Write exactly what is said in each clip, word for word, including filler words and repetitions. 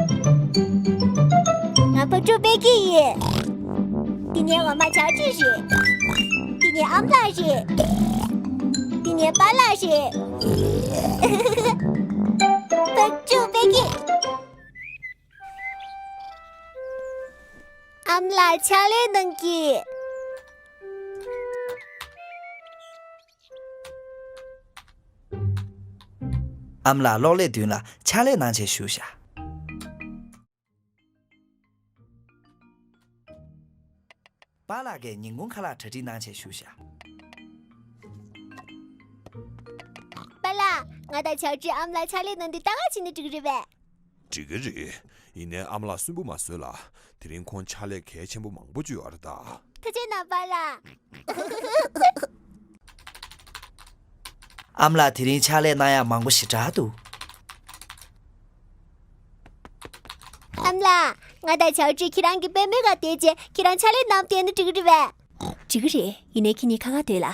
ང་ཕག་ཕྲུག་པད་སྐྱིད་ཡིན། འདི་ངའི་འོག་མ་ཆའོ་ཀྲི་རེད། འདི་ངའི་ཨ་མ་ལགས་རེད། འདི་ངའི་པཱ་ལགས་རེད། ཕག་ཕྲུག་པད་སྐྱིད། ཨ་མ་ལགས་ཕྱག་ལས་གནང་གི། ཨ་མ་ལགས་གློག་ཀླད་མདུན་ལ་ཕྱག་ལས་གནང་བྱས་བཞུགས་ཤག་པཱ་ལགས་ཀྱིས་ཉིན་གུང་ཁ་ལག་གྲ་སྒྲིག་གནང་བྱས་བཞུགས་ཤག་པཱ་ལགས། ང་དང་ཆའོ་ཀྲི་ཨ་མ་ལགས་ཕྱག་ལས་གནང་དུས་ལྟ་ག་ཕྱིན་ན་འགྲིག་གི་རེད་པས། འགྲིག་གི་རེད། ཡིན་ནའི་ཨ་མ་ལགས་སུན་པོ་མ་བཟོས་ལ། དེ་རིང་ཁོང་ཕྱག་ལས་གལ་ཆེན་པོ་མང་པོ་ཅིག་ཡོད་རེད་ད། ཐུགས་རྗེ་གནང་པཱ་ལགས། ཨ་མ་ལགས་དེ་རིང་ཕྱག་ལས་གནང་ཡག་མང་པོ་ཞེ་དྲག་འདུག་ཨ་མ་ལགས། ང་དང་ཆའོ་ཀྲི་ཁྱེད་རང་གི་པུས་མོའི་སྒང་བསྡད་བྱས་ཁྱེད་རང་ཕྱག་ལས་གནང་བསྡད་ན་འགྲིག་གི་རེད་པས། འགྲིག་གི་རེད། ཡིན་ནའི་ཁྱེད་གཉིས་ཁ་ཁ་སྡོད་ལ།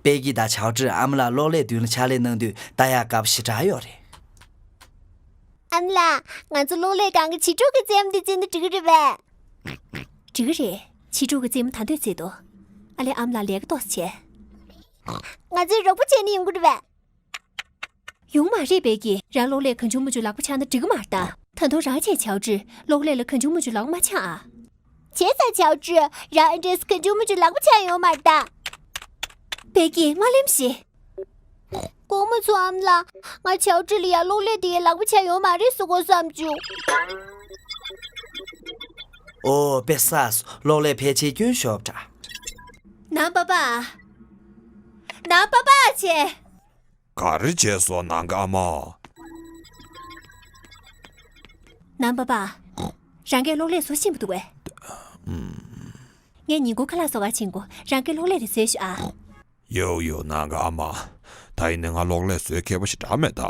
པད་སྐྱིད་དང་ཆའོ་ཀྲི་ཨ་མ་ལགས་གློག་ཀླད་མདུན་ལ་ཕྱག་ལས་གནང་དུས་ལྟ་ཡག་དགའ་པོ་ཞེ་དྲག་ཡོད་རེད། ཨ་མ་ལགས། ང་ཚོ་གློག་ཀླད་སྒང་གི་བྱིས་ཕྲུག་གི་རྩེད་མོ་དེ་རྩེས་ན་འགྲིག་གི་རེད་པས། འགྲིག་གི་རེད། བྱིས་ཕྲུག་གི་རྩེད་མོ་ད་འདོད་རྩེད་དོ། ཨ་ལས། ཨ་མ་ལགས་ལས་ཀ་ཏོག་ཙམ་བྱས། ང་ཚོས་རོགས་པ་བྱས་ན་ཡོང་གི་རེད་པས། ཡོང་མ་རེད། པད་སྐྱིད། རང་གློག་ཀླད་གང་བྱུང་མང་བྱུང་ལག་པ་འཆང་ན་འགྲིག་གི་མ་རེད་ད། ད་དུང་རང་བྱས་ཆའོ་ཀྲི་གློག་ཀླད་ལ་གང་བྱུང་མང་བྱུང་ལག་པ་མ་འཆང་ཨ། བྱས་ཙང་ཆའོ་ཀྲི་རང་ཨེ་འདྲས་གང་བྱུང་མང་བྱུང་ལག་པ་འཆང་ཡོང་མ་རེད་ད། པད་སྐྱིད་མ་གླེམ་ཞིག་དགོངས་མ་ཚོམས་ཨ་མ་ལགས། ང་ཆའོ་ཀྲི་ལ་ཡ་གློག་ཀླད་དེ་ཡ་ལག་པ་འཆང་ཡོང་མ་རེད་ཟེར་གོ་བསམ་བྱུང་། ཨོ་པེ་ས་སོ། གློག་ཀླད་ཕལ་ཆེར་སྐྱོན་ཤོར་བ་འདྲ། ནང་པ་པ། ནང་པ་པ་ཆེ། ག་རེ་བྱས་སོང་ནང་གི་ཨ་མ། ནང་པ་པ། རང་གིས་གློག་ཀླད་བཟོ་ཤེས་པ་འདུག་གས། ངས་ཉིན་གུང་ཁ་ལག་བཟོ་ག་ཕྱིན་གོ། རང་གིས་གློག་ཀླད་དེ་བཟོས་ཤོག་ཨ། ཡོ་ཡོ་ནང་གི་ཨ་མ། ད་ཡིན་ནའི་ང་གློག་ཀླད་བཟོས་མཁས་པོ་ཞེ་དྲག་མེད་ད།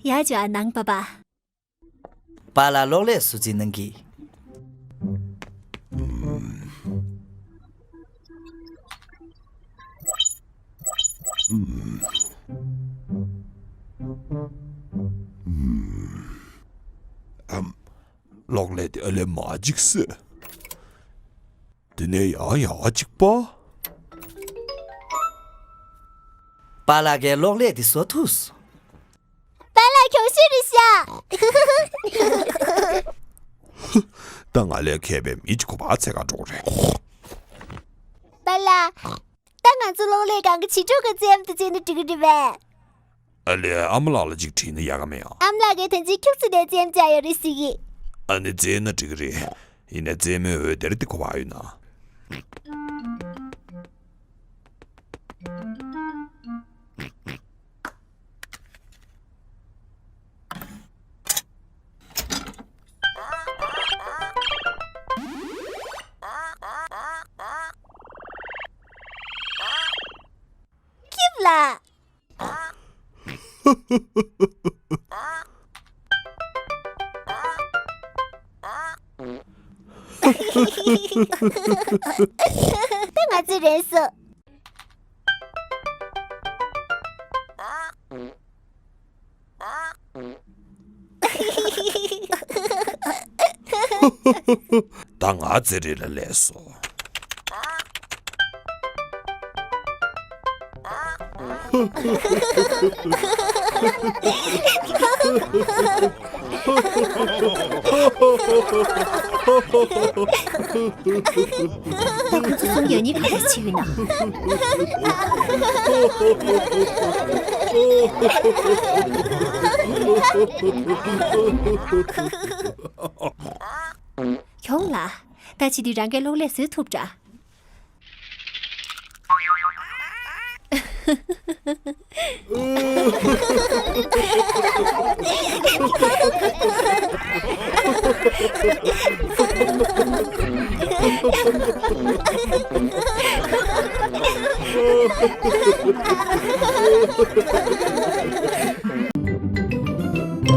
ཡ་ཇོ་ཨ་ནང་པ་པ། པཱ་ལགས་གློག་ཀླད་བཟོ་རྩིས་གནང་གི། ཨམ། གློག་ཀླད་དེ་ཨ་ལས་མ་འཇིག་སྲིད། དེ་ནས་ཡང་ཡང་གཅིག་པ། པཱ་ལགས་ཀྱིས་གློག་ཀླད་འདི་བཟོ་ཐུབ་སོང་། པཱ་ལགས་གྱོང་ཤོར་རེད་ཤག་ད་ང་ལས་མཁས་པའི་མི་གཅིག་ཁོ་པ་འཚོལ་ག་འགྲོ་རེད། པཱ་ལགས། ད་ང་ཚོ་གློག་ཀླད་སྒང་གི་བྱིས་ཕྲུག་གི་རྩེད་མོ་དེ་རྩེས་ན་འགྲིག་གི་རེད་པས། ཨ་ལས། ཨ་མ་ལགས་ལ་ཅིག་དྲིས་ན་ཡག་ག་མེད་ཨ། ཨ་མ་ལགས་ཀྱིས་ད་ཅི་ཁྱུག་ཙམ་ནས་རྩེད་མོ་རྩེ་ཡ་ཡོད་རེད་ཟེར་གི། ཨ་ནི་རྩེས་ན་འགྲིག་གི་རེད། ཡིན་ནའི་རྩེད་མོའི་འོད་སྡེར་དེ་ཁོ་པ་ཡོད་ན། ཁྱིམ་ལ། ད་ང་ཚོས་རན་སོང་། ད་ང་རྩེད་རེས་ལ་སླེབས་སོང་། ད་ཁོ་ཚོ་གསུམ་ཡང་སྙིང་ག་རེ་བྱེད་ཀྱི་ན། ཁྱོད་ལ། ད་ཅི་འདི་རང་གིས་གློག་ཀླད་བཟོས་ཐུབ་འདྲ།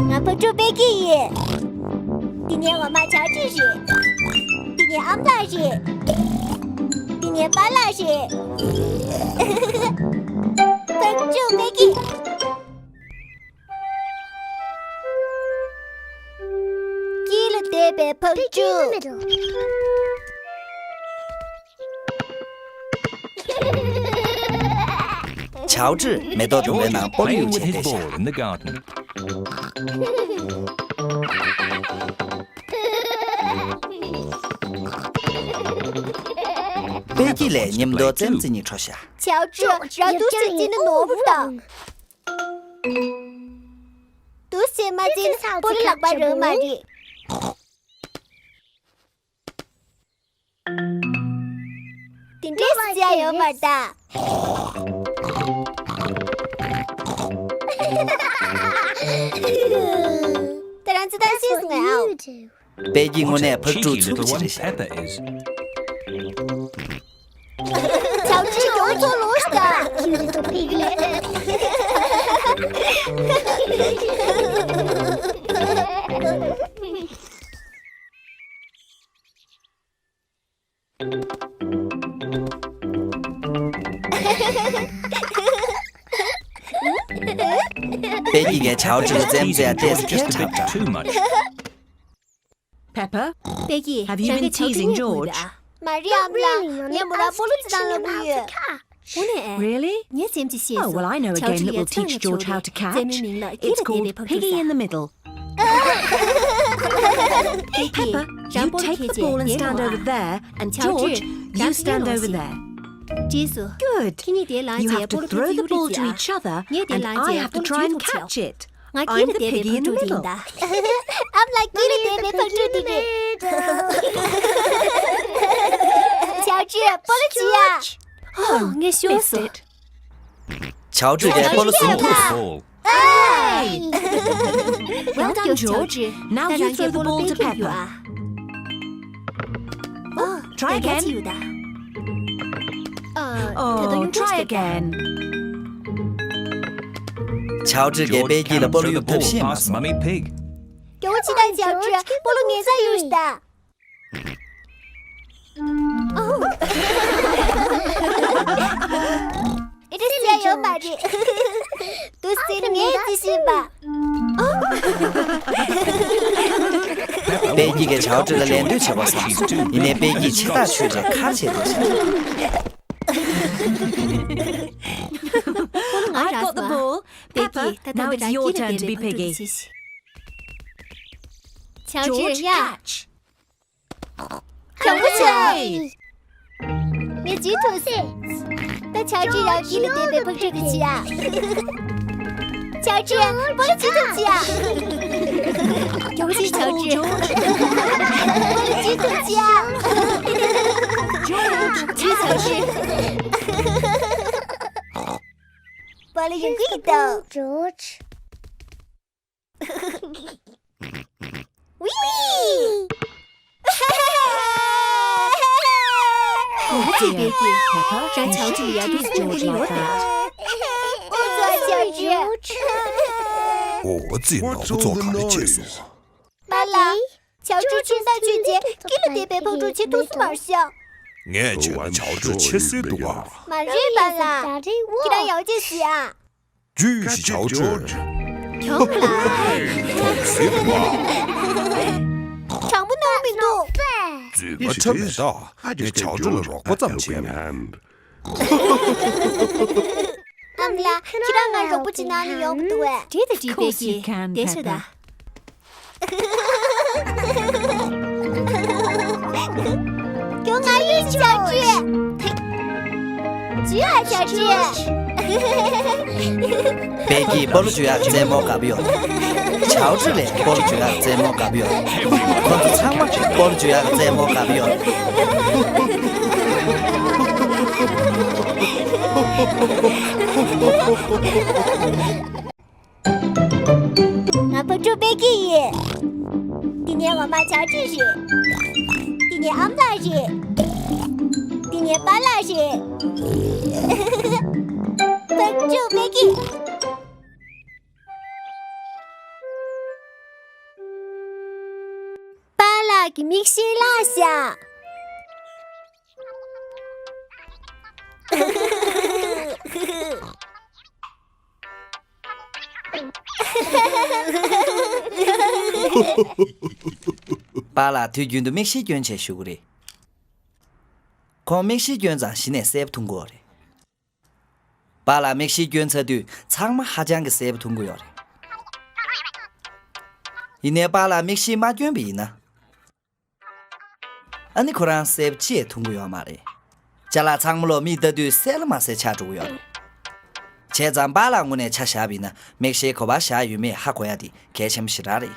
ང་ཕག་ཕྲུག་པད་སྐྱིད་ཡིན། འདི་ངའི་འོག་མ་ཆའོ་ཀྲི་རེད། འདི་ངའི་ཨ་མ་ལགས་རེད། འདི་ངའི་པཱ་ལགས་རེད། ཕག་ཕྲུག་པད་སྐྱིད། པའི་ཕག་ཕྲུག་ཆའོ་ཀྲི་མེ་ཏོག་ལྡུམ་པའི་ནང་སྤོ་ལོ་རྒྱུག་བྱས་བསྡད་ཤག་པེ་ཀི་ལས་མཉམ་དུ་རྩེད་མོ་རྩེ་སྙིང་བྲོ་ཤག་ཆའོ་ཀྲི་རང་འདུག་སེ་རྩེས་ན་ནོར་བུ་དང་། འདུག་སེ་མ་རྩེས་ན་སྤོ་ལོ་ལག་པ་རག་མ་རེད། དེ་འདྲས་སུ་བྱས་ཡོད་མ་རེད་ད། ད་རང་ཚོ་ད་ཤེས་སོང་ངས་ཨའོ། པེ་ཀི་དངོས་གནས་ཕག་ཕྲུག་ཚུགས་ཆེ་རེད་ཤག་ཆའོ་ཀྲི་ཡོང་ཚོ་ལོས་ད། པེ་ཀི་གིས་ཆའོ་ཀྲི་ལ་རྩེད་མོ་རྩེ་ཡ་ཏོག་ཙམ་ཁྱད་དྲགས་དྲགས། Peppa, have you been teasing George? མ་རེད་ཨ་མ་ལགས། ངས་མོ་རང་སྤོ་ལོ་རྩེ་སྟངས་བསླབ་གི་ཡོད། དངོས་གནས། Really? ངས་རྩེད་མོ་ཅིག་ཤེས་སོང་། Oh, well, I know a game that will teach George how to catch. It's called Piggy in the Middle. Peppa, you take the ball and stand over there, and George, you stand over there. Good. You have to throw the ball to each other, and I have to try and catch it. I'm the piggy in the middle. ཨ་མ་ལགས། ཁྱེད་ལ་དེ་བའི་ཕག་ཕྲུག་དེ་རེད། ཆའོ་ཀྲི་སྤོ་ལོ་རྒྱུག་ཡ། ཨོ། ངས་ཤོར་སོང་། ཆའོ་ཀྲི་གིས་སྤོ་ལོ་ཟུང་འཐུང་སོང་། Hey! Well done, George. Now you throw the ball to Peppa. Try again. Oh, try again. ཆའོ་ཀྲི་གིས་པེ་ཀི་ལ་སྤོ་ལོ་གཡུག་ཐབས་ཤེས་མ་སོང་། སྐྱོ་བོ་ཅི་དང་ཆའོ་ཀྲི་སྤོ་ལོ་ངེད་ཚ་གཡུག་ཤིག་ད། ཨེ་འདྲ་ཟེར་ཡོད་མ་རེད། འདུག་སེ་ངས་ཅི་ཤེས་པ། པེ་ཀི་གིས་ཆའོ་ཀྲི་ལ་ལད་ཟློས་བྱེད་པ་བསམ་སོང་། ཡིན་ནའི་པེ་ཀི་ཆེ་ཐག་ཆོད་ཅིང་ཁ་ཆེ་འདུག་ཤག I've got the ball. Peppa, now it's your turn to be piggy. George, catch. གྱོང་པོ་ཆེ། ངས་ཇུས་ཐུབ་སོང་། ད་ཆའོ་ཀྲི་རང་དཀྱིལ་ལ་བསྡད་པའི་ཕག་ཕྲུག་གི་ཇུས་ཨ། ཆའོ་ཀྲི་སྤོ་ལོ་ཇུས་ཐུབ་ཇུས་ཨ། གྱོང་ཆེ་ཆའོ་ཀྲི། སྤོ་ལོ་ཇུས་ཐུབ་ཇུས་ཨ། ཇུས་ཆའོ་ཀྲི། སྤོ་ལོ་ཡོང་གི་ཡིན་ད། ཝི། ཨོ་ཙི། པེ་ཀི། རང་ཆའོ་ཀྲི་ལ་ཡར་འདུག་སེ་སྤོ་ལོ་རྒྱག་གི་ཡོད་རེད། ཨོ་ཙི། ཆའོ་ཀྲི། ཨོ་ཙི། ནོར་བུ་ཚོ་ག་རེ་བྱས་སོང་། པཱ་ལགས། ཆའོ་ཀྲི་ཁྱིམ་ཚང་ཆུང་ཆེ་དཀྱིལ་ལ་བསྡད་པའི་ཕག་ཕྲུག་བྱེད་ཐུབ་སོང་མ་རེད་ཤག་ངས་བྱས་ན་ཆའོ་ཀྲི་ཆེ་སྲིད་འདུག་ག་མ་རེད་པཱ་ལགས། ཁྱེད་རང་ཡག་བྱས་ཟེར་ཨ། ཇུས་ཤིག་ཆའོ་ཀྲི། གྱོང་ལ། གྱོང་ཟེར་བ། དྲང་པོ་གནང་མི་འདུག་རྫུན་མ་ཁྲབ་མེད་ད། ངས་ཆའོ་ཀྲི་ལ་རོགས་པ་ཙམ་བྱས་པ་ཡིན། ཨ་མ་ལགས། ཁྱེད་རང་ང་རོགས་པ་ཅིག་གནང་ན་ཡོང་གི་འདུག་གས། འགྲིག་ད་འགྲིག་པེ་ཀི། བསྡད་ཤོག་ད། ཁྱོད་ང་ཡོད་ཆའོ་ཀྲི། ཇུས་ཨ་ཆའོ་ཀྲི། པེ་ཀིས་སྤོ་ལོ་འཇུ་ཡག་རྩེད་མོ་དགའ་པོ་ཡོད། ཆའོ་ཀྲི་ལས་སྤོ་ལོ་འཇུ་ཡག་རྩེད་མོ་དགའ་པོ་ཡོད། ཁོ་ཚོ་ཚང་མ་སྤོ་ལོ་འཇུ་ཡག་རྩེད་མོ་དགའ་པོ་ཡོད། ང་ཕག་ཕྲུག་པེ་ཀི་ཡིན། འདི་ངའི་འོག་མ་ཆའོ་ཀྲི་རེད། འདི་ངའི་ཨ་མ་ལགས་རེད། འདི་ངའི་པཱ་ལགས་རེད། ཕག་ཕྲུག་པེ་ཀི། པཱ་ལགས་ཀྱི་མིག་ཤེལ་བརླག་ཤག་པཱ་ལགས་དུས་རྒྱུན་དུ་མིག་ཤེལ་སྐྱོན་བྱས་བཞུགས་ཀྱི་རེད། ཁོང་མིག་ཤེལ་སྐྱོན་ཙང་གཞི་ནས་གསལ་པོ་མཐོང་གི་ཡོད་རེད། པཱ་ལགས་མིག་ཤེལ་སྐྱོན་ཚར་དུས་ཚང་མ་ཧ་ཅང་གི་གསལ་པོ་མཐོང་གི་ཡོད་རེད། ཡིན་ནའི་པཱ་ལགས་མིག་ཤེལ་མ་སྐྱོན་པ་ཡིན་ན། ཨ་ནི་ཁོ་རང་གསལ་པོ་ཅི་ཡང་མཐོང་གི་ཡོད་མ་རེད། ཅ་ལག་ཚང་མ་ལོ་མིག་ལྟ་དུས་གསལ་ལ་མ་གསལ་ཆགས་འགྲོ་གི་ཡོད་རེད། བྱས་ཙང་པཱ་ལགས་ངོས་ནས་ཆ་བཞག་པ་ཡིན་ན་མིག་ཤེལ་ག་པར་བཞག་ཡོད་མེད་ཧ་གོ་ཡ་དེ་གལ་ཆེན་པོ་ཞེ་དྲག་རེད།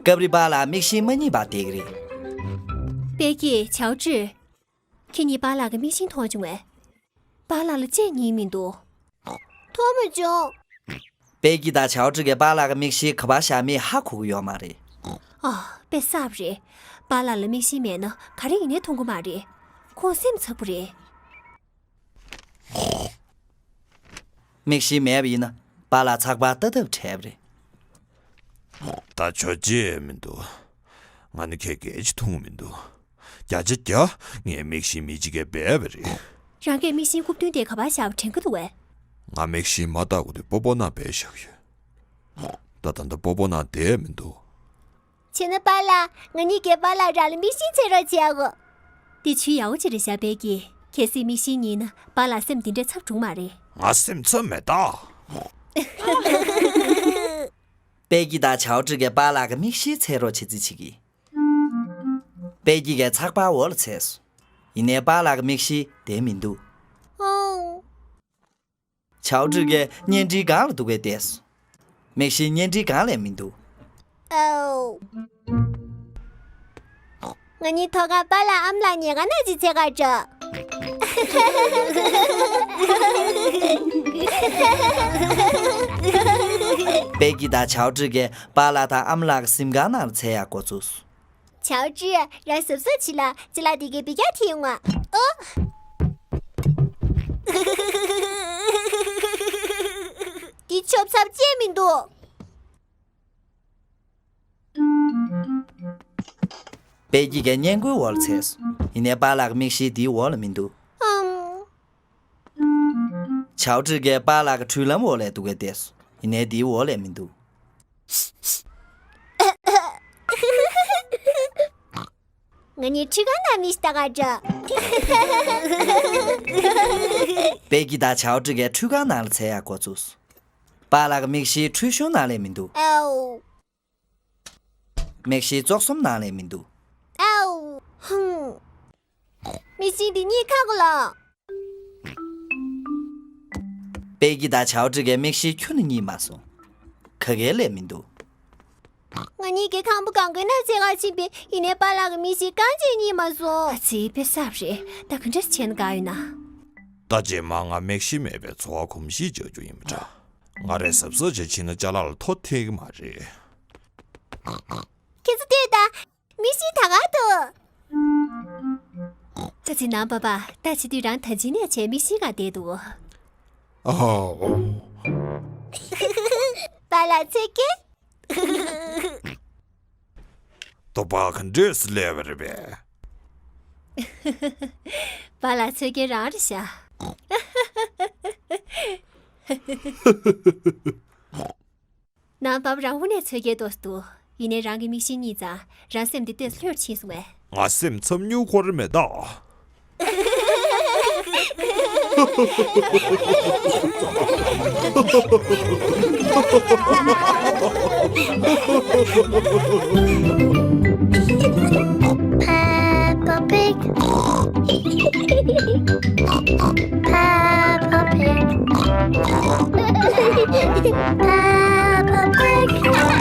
སྐབས་རེ་པཱ་ལགས་མིག་ཤེལ་མ་རྙེད་པ་བསྡད་ཀྱི་རེད། པེ་ཀི། ཆའོ་ཀྲི། ཁྱེད་གཉིས་པཱ་ལགས་ཀྱི་མིག་ཤེལ་མཐོང་བྱུང་བས། པཱ་ལགས་ལ་ཅི་ཡང་རྙེད་མི་འདུག་མཐོང་མ་བྱུང་། པེ་ཀི་དང་ཆའོ་ཀྲི་གིས་པཱ་ལགས་ཀྱི་མིག་ཤེལ་ག་པར་བཞག་མེད་ཧ་གོ་གི་ཡོད་མ་རེད། ཨ། དཔེ་གསར་པ་རེད། པཱ་ལགས་ལ་མིག་ཤེལ་མེད་ན་ག་རེ་ཡིན་ནའི་མཐོང་གི་མ་རེད། ཁོང་སེམས་འཚབ་པོ་རེད། མིག་ཤེལ་མེད་པ་ཡིན་ན་པཱ་ལགས་ཚགས་པར་ལྟ་ཐབས་བྲལ་བ་རེད། ད་ཆོག་ཅི་ཡང་མི་འདུག་ང་ནི་ཁྱེད་སྐད་ཅིག་མཐོང་མི་འདུག་བརྒྱ་ཆ་བརྒྱ་ངའི་མིག་ཤེལ་མི་གཅིག་གིས་སྦས་པ་རེད། རང་གིས་མིག་ཤེལ་རྐུབ་སྟོན་དེ་ག་པར་བཞག་པ་དྲན་གྱི་འདུག་བས། ང་མིག་ཤེལ་མ་བལྟ་གོང་དུ་སྤོ་བོ་ནང་སྦས་བཞག་ཡོད། ད་ད་ལྟ་སྤོ་བོ་ནང་བསྡད་མི་འདུག་བྱས་ན་པཱ་ལགས། ང་གཉིས་ཀྱིས་པཱ་ལགས་རང་ལ་མིག་ཤེལ་འཚོལ་རོགས་བྱེད་ཨ་གོ། འདི་ཇུས་ཡག་པོ་ཅིག་རེད་ཤག་པེ་ཀི། གལ་སྲིད་མིག་ཤེལ་རྙེད་ན་པཱ་ལགས་སེམས་འདི་འདྲའི་འཚབ་འགྲོ་གི་མ་རེད། ང་སེམས་འཚབ་མེད་ད། པེ་ཀི་དང་ཆའོ་ཀྲི་གིས་པཱ་ལགས་ཀྱི་མིག་ཤེལ་འཚོལ་རོགས་བྱེད་རྩིས་བྱེད་ཀྱི། པེ་ཀི་གིས་ཚགས་པར་འོག་ལ་འཚོལ་སོང་། ཡིན་ནའི་པཱ་ལགས་ཀྱི་མིག་ཤེལ་དེ་མི་འདུག་ཨོ། ཆའོ་ཀྲི་གིས་བརྙན་འཕྲིན་སྒང་ལ་འདུག་གས་བལྟས་སོང་། མིག་ཤེལ་བརྙན་འཕྲིན་སྒང་ལ་མི་འདུག་ཨོ། ང་གཉིས་ཐོག་ཁར་པཱ་ལགས་ཨ་མ་ལགས་ཉལ་ཁང་ནང་ཅིག་འཚོལ་ག་འགྲོ། པེ་ཀི་དང་ཆའོ་ཀྲི་གིས་པཱ་ལགས་དང་ཨ་མ་ལགས་ཀྱི་གཟིམ་ཁང་ནང་ལ་འཚོལ་ཡག་འགོ་བཙུགས་སོང་། ཅའོ་ཀྲི། རང་གཟབ་གཟབ་བྱེད་ལ། ཅ་ལག་དེ་གའི་བེ་རྒྱག་ཐེབས་ཡོང་ང་། ཨོ། འདི་ཆོབ་ཚབ་ཅིག་མི་འདུག་པེ་ཀི་གིས་སྔས་མགོའི་འོག་ལ་འཚོལ་སོང་། ཡིན་ནའི་པཱ་ལགས་ཀྱི་མིག་ཤེལ་དེའི་འོག་ལ་མི་འདུག་ཨང་། ཆའོ་ཀྲི་གིས་པཱ་ལགས་ཀྱི་འཕྲུལ་ལམ་འོག་ལ་འདུག་གས་བལྟས་སོང་། ཡིན་ནའི་དེའི་འོག་ལ་མི་འདུག་ང་གཉིས་ཁྲུས་ཁང་ནང་མིག་ལྟ་ག་འགྲོ། པེ་ཀི་དང་ཆའོ་ཀྲི་གིས་ཁྲུས་ཁང་ནང་ལ་འཚོལ་ཡག་འགོ་བཙུགས་སོང་། པཱ་ལགས་ཀྱི་མིག་ཤེལ་ཁྲུས་གཞོང་ནང་ལ་མི་འདུག་ཨའོ། མིག་ཤེལ་བཙོག་ཟམ་ནང་ལ་མི་འདུག་ཨའོ། ཧུམ། མིག་ཤེལ་འདི་རྙེད་ཁག་གོ་ལ། པེ་ཀི་དང་ཆའོ་ཀྲི་གིས་མིག་ཤེལ་ཁྱོན་ནས་རྙེད་མ་སོང་། ག་གེ་ལ་མི་འདུག་ང་གཉིས་ཀྱིས་ཁང་པ་གང་གི་ནང་འཚོལ་ག་ཕྱིན་པས། ཡིན་ནའི་པཱ་ལགས་ཀྱི་མིག་ཤེལ་རྐང་གཅིག་རྙེད་མ་སོང་། ཨ་ཙི། དཔེ་གསར་པ་རེད། ད་ག་འདྲ་བྱས་ན་དགའ་ཡོད་ན། ད་རྗེས་མ་ང་མིག་ཤེལ་མེད་པའི་འཚོ་བ་གོམས་གཤིས་འཇགས་རྒྱུ་ཡིན་པ་འདྲ། ང་རང་གཟབ་གཟབ་བྱས་ཕྱིན་ན་ཅ་ལག་ལ་ཐོ་ཐེབས་ཀྱི་མ་རེད། ཁྱེད་ཚོ་ལྟོས་དང་། མིག་ཤེལ་ད་ག་འདུག་ད་ཅི་ནང་པ་པ། ད་བྱེད་དུས་རང་ད་ཅི་ནས་བྱས་མིག་ཤེལ་ག་བསྡད་འདུག་ཨོ། པཱ་ལགས་འཚོལ་གི། དོ་པ་ག་འདྲས་སླེབས་པ་རེད་པས། པཱ་ལགས་འཚོལ་གི་རང་རེད་ཤག་ནང་པ་པ་རང་དབུ་ནས་འཚོལ་གི་ཏོག་ཙམ་འདུག་ཡིན་ནའི་རང་གི་མིག་ཤེལ་རྙེད་ཙང་རང་སེམས་འདི་ལྟོས་ལྷོད་ཕྱིན་སོང་བས། ང་སེམས་འཚབ་མྱུར་ཁོ་རེ་མེད་ད། Peppa Pig. Peppa Pig. Peppa Pig.